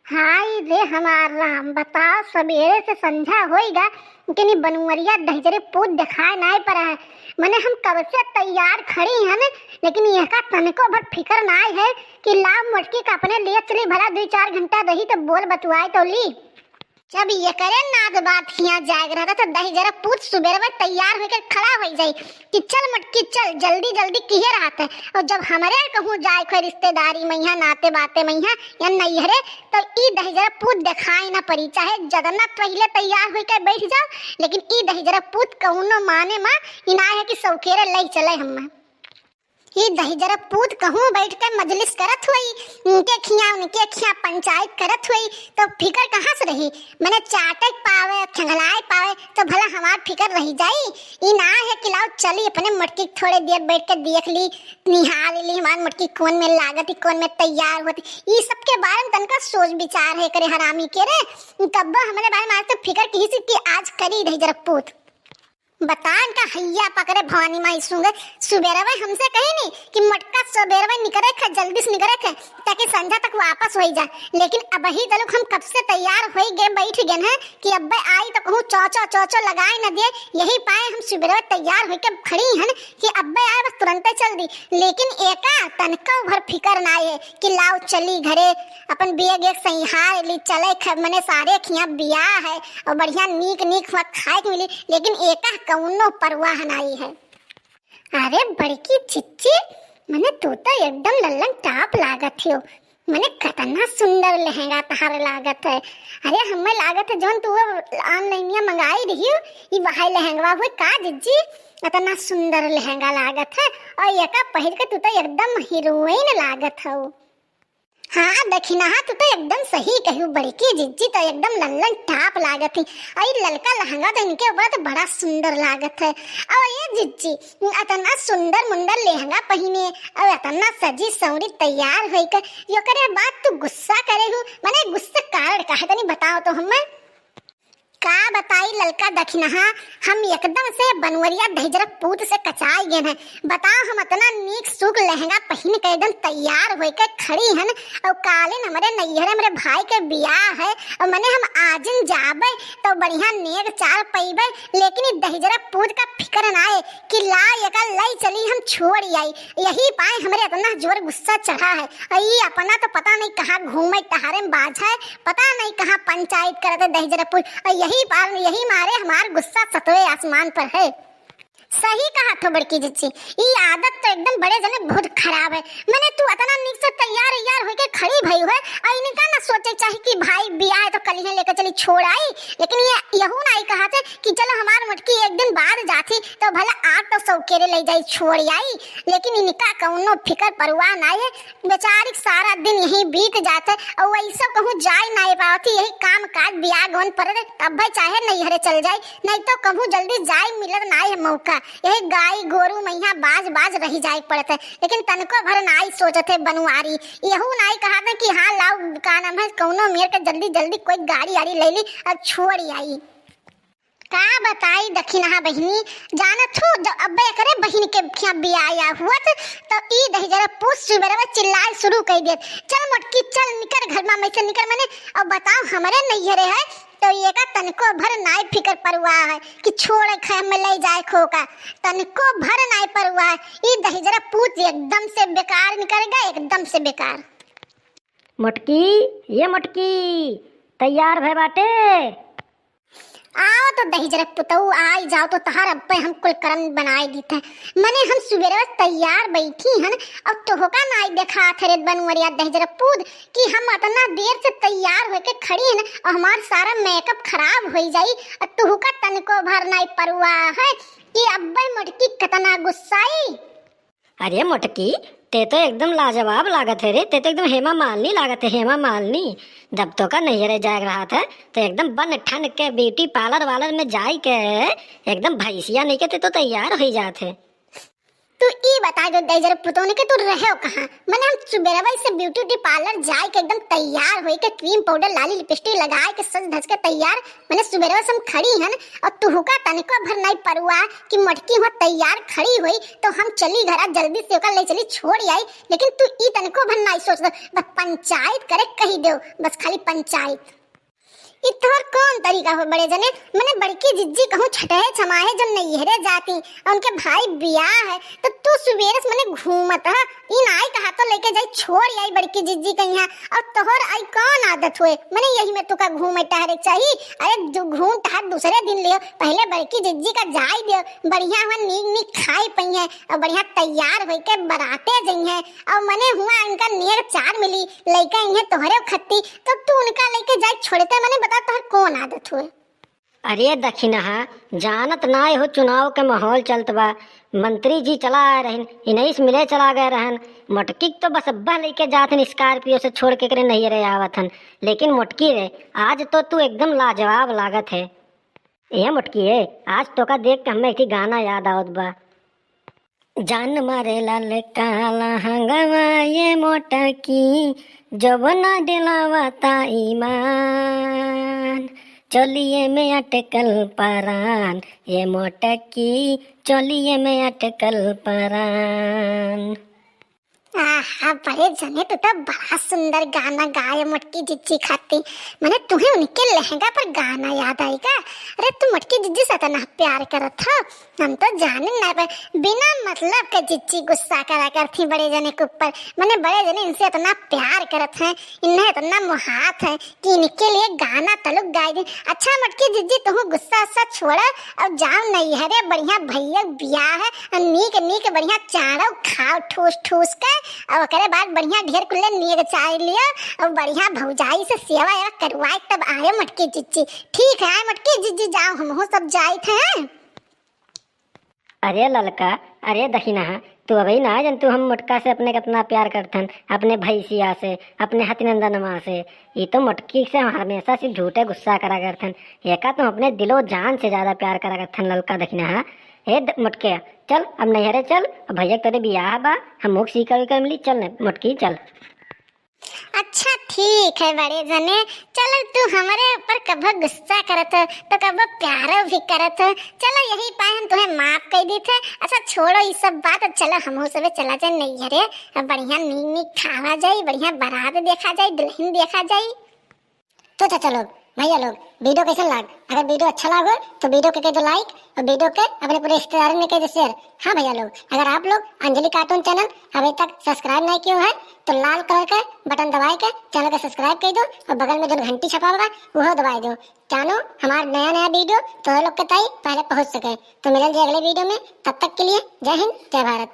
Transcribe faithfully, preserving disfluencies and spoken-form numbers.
हाय रे हमार राम, बताओ, सबेरे से संझा होइगा, लेकिन ई बनवरिया दहिजरे पूत देखाए नाय पड़ा है। मने हम कब से तैयार खड़ी हन, लेकिन एका तनिको भर फिकर नाय है कि लाव मोटकी का अपने लिए चली, भला दुइ चार घंटा रही तो बोल बतुआई तो ली। जब एकरे नाद बात हियाँ जाग रहता तो दहिजरा पूत सुबेरवे तैयार होके खड़ा होइ जाई कि चल मोटकी चल, जल्दी जल्दी किहे रहत है। और जब हमरे कहूँ जाए कोई रिश्तेदारी मइहाँ, नाते बाते मइहाँ या नैहरे, तो ई दहिजरा पूत देखाई ना पड़ी, चाहे जतना पहिले तैयार होके बैठ जाओ, लेकिन ई दहिजरा पूत कौनो माने मा ई ना है कि सौकेरे लई चले हम्मे। ई दहिजरा पूत कहूँ बैठ के मजलिस करत हुई, इनके खिया उनके खिया पंचायत करत हुई, तो फिकर कहाँ से रही? मने चाटे पावे, खंगलाए पावे, तो भला हमार फिकर रही जाई? ई ना है कि लाओ चली अपने मोटकी थोड़े देर बैठ के देख ली, निहार ली हमार मोटकी कौन में लागत ही, कौन में तैयार होत ही। ई सबके बारे में तनका सोच विचार है करे हरामी के रे, तब हमरे बारे में आज तो फिकर किहिस कि आज करी दहिजरा पूत। बता इनका हैया पकड़े भवानी माई सूंघे। सुबेरवे हमसे कही नी कि मोटका सुबेरवे निकरे खे, जल्दी से निकरे खे, ताकि संझा तक वापस होई जा। लेकिन अबही तलुक हम कब से तैयार होई गे बैठ गेन है कि अब्बे आई तो कहूँ चौचो चौचो लगाए न दे। यही पाए हम सुबेरवे तैयार होई के खड़ी हन कि अब्बे आए बस तुरंते चल दी। लेकिन एका तनका भर फिकर ना आए कि लाओ चली घरे, अपन बेग एक सहिहार ली, चले ख-, मने सारे खिया बियाह है और बढ़िया नीक नीक हुआ खाए के मिली, लेकिन एका कौनो परवाह नाई है। अरे बड़की जिज्जी, मने तू तो एकदम लल्लन टाप लागत हो, मने कतना सुंदर लहंगा तहार लागत है। अरे हमें लागत है जौन तू ऑनलाइनिया मंगाई रही हो, ई वही लहंगवा हुए का जिज्जी? इतना सुंदर लहंगा लागत है और एका पहिर के तू तो एकदम हीरोइन लागत हो। हाँ दखिनहा, तू तो एकदम सही कहू बड़की जिज्जी, तो एकदम लल्लन टाप लागत ही। अई ललका लहंगा तो इनके ऊपर तो बड़ा सुंदर लागत है। और ये जिज्जी, अतना सुंदर मुंदर लहंगा पहिने और अतना सजी संवरी तैयार होई के, ओकरे बाद तू गुस्सा करे हू, मने गुस्सा कारण का है तनी बताओ तो हमें। का बताई ललका दखिनहा, हम एकदम से बनवरिया दहिजरा पूत से कचाई गेन है। बताओ, हम अतना नीक सूक लहंगा पहिन के एकदम तैयार होई के खड़ी हन और कालिन हमरे नैहरे हमरे भाई के बियाह है और मने हम आजिन जाबे तो बढ़िया नेग चार पइबे, लेकिन ई दहिजरा पूत का फिकर ना है कि ला एका लई चली हम छोड़ आई। यही पाए हमरे अतना जोर गुस्सा चढ़ा है। और ई अपना तो पता नहीं कहाँ घूमे टहरे में बाझा है, पता नहीं कहाँ पंचायत करत है दहिजरा पूत। और यही पार, यही मारे हमार गुस्सा सतवे आसमान पर है। सही कहा थो बड़की जिज्जी, ई आदत तो एकदम बड़े जने बहुत खराब है। मने तू अतना नीक से तैयार यार होके खड़ी भई है, और इनका ना सोचे चाही कि भाई बियाह है तो कलिहे लेके चली छोड़ आई, लेकिन ये यहू ना कहा थे कि चलो हमार मोटकी एक दिन बाद जाथी तो भला आज तो सौकेरे ले जाई छोड़ आई, लेकिन इनका कौनो फिकर परवाह ना है। बेचारी के सारा दिन यही बीत जात है और वैसे कहूँ जाए ना पावत ही, यही काम काज बियाह गवन पर तब भाई चाहे नैहरे चल जाए, नहीं तो कहूँ जल्दी जाए मिलत ना है मौका। यही गाय गोरू मैया बाज बाज रही जाए पड़त है, लेकिन तनको भर नाई सोचत है बनवारी, यहू नाई कहा था कि हाँ लाओ का नाम है कौनो मेर के जल्दी जल्दी कोई गाड़ी आड़ी ले ली और छोड़ आई। का बताई दखिनहा बहिनी, जानत हो जब अब्बे एकरे बहिन के खिया बियाह हुआ त, तो ई दहिजरा पूत सुबेरवा चिल्लाए शुरू कर देत, चल मोटकी चल निकर घर मा में से निकर मने। अब बताओ हमरे नैहरे है तो एका तनको भर नाई फिकर परवाह है कि छोड़ खाए में ले जाए खोका, तनको भर नाई परवाह है। ई दहिजरा पूत एकदम से बेकार निकल गए, एकदम से बेकार। मोटकी, ये मोटकी, तैयार भय बाटे? आओ तो दहिजरा पुतऊ, आई जाओ तो तहार अब्बे हम कुल करम बनाए दीत है। मने हम सुबेरे तैयार बैठी हन, अब तोहका नाई देखात है रे बनवरिया दहिजरा पूत कि हम अतना देर से तैयार होके खड़ी हन और हमार सारा मेकअप खराब होई जाई और तोहका तनिको भर नाई परवाह है कि अब्बे मोटकी कतना गुस्साई। अरे मोटकी, ते तो एकदम लाजवाब लागत है रे, ते तो एकदम हेमा मालिनी लागत है, हेमा मालिनी। जब तोका नैहरे जाए रहत है, तो एकदम बन ठन के ब्यूटी पार्लर वालर में जाए के एकदम भैंसिया नहीं के ते तो तैयार होई जात है। तू ई बताइ दो दहिजर पुतोन के तू रहेउ कहाँ? मने हम सुबेरवा से beauty parlour जाइके एकदम तैयार होइके cream powder लाली lipstick लगाइके सज धज के तैयार, मने सुबेरवा से हम खड़ी हन अउर तुहुका तनिको भर नाहीं परुआ कि मोटकी हुआँ तैयार खड़ी होई तो हम चली घरा जल्दी से ओका ले चली छोड़ आई, लेकिन तू ई तनिको भर नाहीं सोच दो, बस पंचायत करे कहि देउ, बस खाली पंचायत। ई तोहर कौन तरीका हो बड़े जने? मने बड़की जिज्जी कहूँ छठहे छमाहे जब नैहरे जाती अउर उनके भाई बियाह है तो तू सुबेरे से मने घूमत ह, ई नाई कहा तो लेके जाई छोड़ आई बड़की जिज्जी के यहाँ। अउर तोहर आई कौन आदत हुए मने यही में तुका घूमे टहरे चाही? अरे जो घूम टहर दूसरे दिन लियो, पहले बड़की जिज्जी का जाई दियो, बढ़िया हुआ नीक नीक खाई पइहैं अउर बढ़िया तैयार होइके बराते जइहैं अउर मने हुआ इनका नेग चार मिली, लइका इहे तोहरे खत्ती, तो तू उनका लइके जाए छोड़ते, मने बता तोहर कौन आदत हुए? अरे दखिनहा, जानत नाय हो चुनाव के माहौल चलत बा, मंत्री जी चला आए रहन, इनही से मिले चला गए रहन। मोटकी के तो बस अब्बा लइके जात हन Scorpio से छोड़ के करे नैहरे आवत हन, लेकिन मोटकी रे, आज तो तू एकदम लाजवाब लागत है। ए मोटकी रे, आज तोका देख के हमें एक ठे गाना याद आवत बा। जान मारे लाल काला हंगवा ये मोटकी, जब ना डलावता ईमान। चोलिए में अटकल परान, ये मोटकी, चोलिए में अटकल परान। आहा, बड़े जने, तू तो बड़ा सुंदर गाना गाए मोटकी जिज्जी खाती। मने तुहे उनके लहंगा पर गाना याद आई का? अरे, तू मोटकी जिज्जी से इतना प्यार करत हो, हम तो जाने ना पाए। बिना मतलब के जिज्जी गुस्सा करा करती बड़े जने के ऊपर। मने बड़े जने इनसे इतना प्यार करत हैं, इन्हें इतना मोहात है कि इनके लिए गाना तलुक गाए दे। अच्छा मोटकी जिज्जी, तुहू गुस्सा उस्सा छोड़ा अउर जाओ नैहरे, बढ़िया भैया बियाह है अउर नीक नीक बढ़िया चाड़ो खाओ ठूस ठूस के, अउर ओकरे बाद बढ़िया ढेर कुल्ले नेग चाय लियो अउर बढ़िया भौजाई से सेवा एवा करवाए तब आयो मोटकी जिज्जी। ठीक है, आए मोटकी जिज्जी, जाओ हमहू सब जाइत हैं। अरे ललका, अरे दखिनहा, तू अबही ना जन तू हम मोटका से अपने कितना प्यार करथन, अपने भैंसिया से, अपने हतिनंदनमा से। ई तो मोटकी से हमेशा से झूठे गुस्सा करा करथन। एका तुम अपने दिलो जान से ज्यादा प्यार करा करथन ललका दखिनहा। हे द-, मोटके, चल अब नैहरे चल, अब भैया के तोरे बियाह बा, हम मुख सीकर उकर मिली, चल न मोटकी चल। अच्छा ठीक है बड़े जने, चलो तू हमरे ऊपर कबो गुस्सा करत हो तो कबो प्यारो भी करत हो, चलो यही पाए हम तुहे माफ कर दी थे। अच्छा छोड़ो ई सब बात, चलो हमहू सबे चला जाए नैहरे, अब बढ़िया नीक नीक खावा जाई, बढ़िया बारात देखा जाई, दुल्हन देखा जाई। तो चाचा लोग, भैया लोग, video कैसन लाग? अगर video अच्छा लागो तो video के कर दो like और video के अपने पूरे रिश्तेदारन में कर दो share। हाँ भैया लोग, अगर आप लोग अंजलि cartoon channel अभी तक subscribe नहीं किए हैं तो लाल colour के button दबाए के channel के subscribe कर दो और बगल में जो घंटी छपा हुआ वो दबाए दो, जानो हमार नया नया video तो लोग के ताई पहले पहुँच सके। तो मिलल जाए अगले video में, तब तक के लिए जय हिंद, जय भारत।